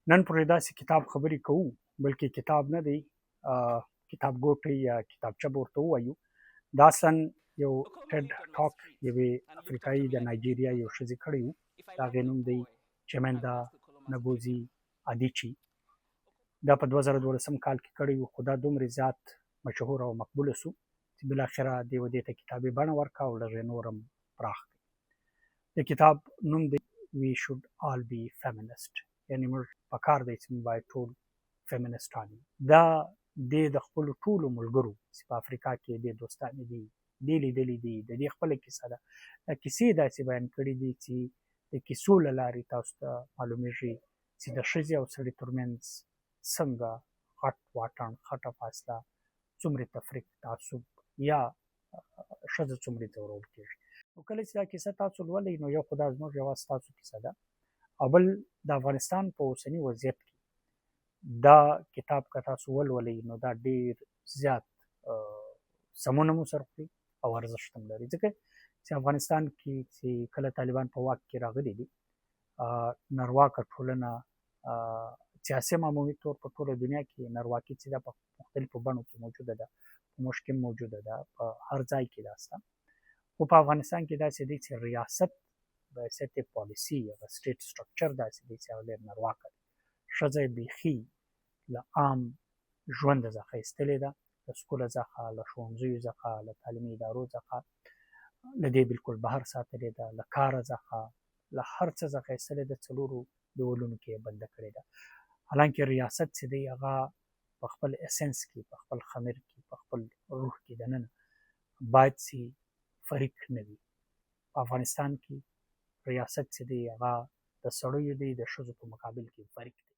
نن پورې داسې کتاب خبرې کوو، بلکې کتاب نه دی، کتاب ګوټی یا کتابچه به ورته ووایو. دا اصلا یو ټډ ټاک یوې افریقایي د نایجیریا یو ښځې کړی و، د هغې نوم دی چمندا نګوزي ادیچي. دا په 2012 کال کې کړی و، خو دا دومره زیات مشهور او مقبول سو چې بالاخره دې ودې ته کتابي بڼه ورکړه او لږ یې نور هم پراخ کړ. د کتاب نوم دی We should all be feminist، یعنی موږ پکار دی چې موږ باید ټول فیمینسټان یو. دا دې د خپلو ټولو ملګرو چې په افریقا کې دې دوستان دي، دې لیدلي دي، د دې خپله کیسه ده. دا کیسې داسې بیان کړي دي چې د کیسو له لارې تاسو ته معلومیږي چې د ښځې او سړي ترمنځ څنګه غټ واټن، غټه فاصله، څومره تفریق، تعصب یا ښځه څومره ځورول کېږي. نو کله چې دا کیسه تاسو لولئ، نو یو خو دا زموږ یوازې ستاسو کیسه ده او بل د افغانستان په اوسني وضعیت کې دا کتاب که تاسو ولولئ، نو دا ډیر زیات سمونه مو سره خوري او ارزښت هم لري، ځکه چې افغانستان کې چې کله طالبان په واک کې راغلي دي، نرواکه ټولنه، سیاسي عمومي طور په ټوله دنیا کې نرواکي چې ده په مختلفو بڼو کې موجوده ده، په موږ کې موجوده ده، په هر ځای کې ده سته، خو په افغانستان کې داسې دی چې ریاست به حیثیت پالیسي یا state structure داسې دی چې هغه ډېر نرواکه دی. ښځه یې بیخي له عام ژوند څخه ایستلې ده، له سکوله څخه، له ښوونځیو څخه، له تعلیمي ادارو څخه، له دې بالکل بهر ساتلې ده، له کاره څخه، له هر څه څخه ایستلې ده، څلورو دیوالونو کې یې بنده کړې ده. حالانکه ریاست چې دی هغه په خپل essence کې، په خپل خمیر کې، په خپل روح کې دننه باید چې فریق نه وي. په افغانستان کې ریاست چې دی هغه د سړیو دی، د ښځو په مقابل کې فریق دی.